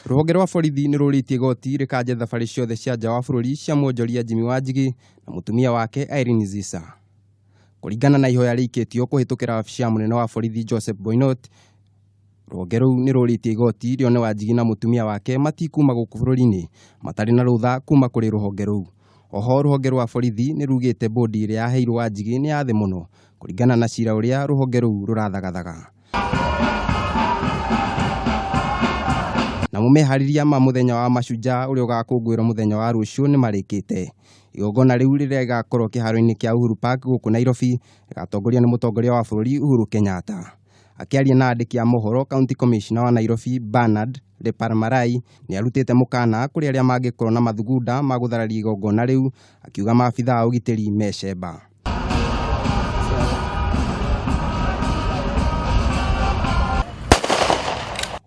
Rũhonge rwa borithi nĩ rũrĩtie igoti rĩkanje thabarĩ ciothe cia nja wa bũrũri cia mwonjoria Jimmy Wanjigi na mũtumia wake Irene Zisa. Kũringana na ihoya rĩikĩtio kũhĩtũkĩra wabici ya mũnene wa borithi Joseph Boinot, rũhonge rũu nĩ rũrĩtie igoti rĩone Wanjigi na mũtumia wake matikuma gũkũ bũrũri-inĩ matarĩ na rũtha kuma kũrĩ rũhonge rũu. Oho rũhonge rwa borithi nĩ rugĩte bũndi ĩrĩa yaheirwo Wanjigi nĩ ya thĩ mũno kũringana na cira ũrĩa rũhonge rũu rũrathagathaga. Namo meharĩria ma mũthenya wa mashujaa ũrĩa ũgakũngũĩrwo mũthenya wa rũciũ nĩ marĩkĩte. Igongona rĩu rĩrĩa rĩgakorwo kĩharo-inĩ kĩa Uhuru Park gũkũ Nairobi rĩgatongorio nĩ mũtongoria wa bũrũri Uhuru Kenyatta. Akĩaria na andĩki a mohoro, County Commissioner wa Nairobi Bernard Leparmarai nĩ arutĩte mũkana kũrĩ arĩa mangĩkorwo na mathugunda ma gũthararia igongona rĩu, akiuga maabitha a ũgitĩri mecemba.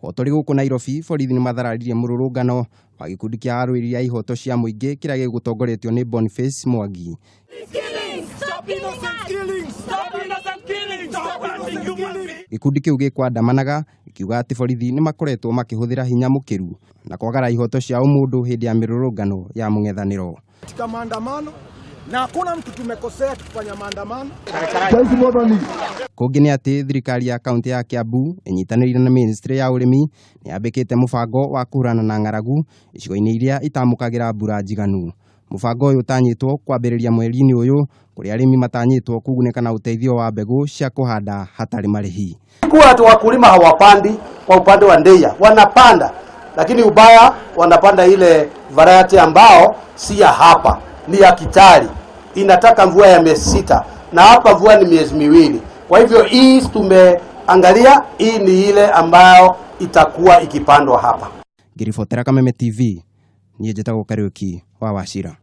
O tũrĩ gũkũ Nairobi, borithi nĩ mathararirie mũrũrũngano wa gĩkundi kĩa arũĩrĩri a ihoto cia mũingĩ kĩrĩa gĩgũtongoretio nĩ Boniface Mwangi. Gĩkundi kĩu gĩkwandamanaga gĩkiuga atĩ borithi nĩ makoretwo makĩhũthĩra hinya mũkĩru na kwagara ihoto cia ũmũndũ hĩndĩ ya mĩrũrũngano ya mũng'ethanĩro. Katika maandamano na hakuna mtu tumekosea tukifanya maandamano. Kũngĩ nĩ atĩ thirikari ya kaunti ya Kiambu ĩnyitanĩire na ministry ya ũrĩmi nĩ yambĩkĩte mũbango wa kũhũrana na ng'aragu icigo-inĩ iria itamũkagĩra mbura njiganu. Mũbango ũyũ ũtanyĩtwo kwambĩrĩria mweri-inĩ ũyũ kũrĩa arĩmi matanyĩtwo kũgunĩka na ũteithio wa mbegũ cia kũhanda hatarĩ marĩhi. Kuwa watu wakulima hawapandi kwa upande wa Ndeia, wanapanda lakini ubaya wanapanda ile variety ambao si ya hapa, ni ya Kitali, inataka mvua ya miezi 6 na hapa mvua ni miezi 2. Kwa hivyo hii tumeangalia, hii ni ile ambayo itakuwa ikipandwa hapa. Ngĩribotera Kameme TV, niĩ njĩtagwo Kariũki wa Wachira.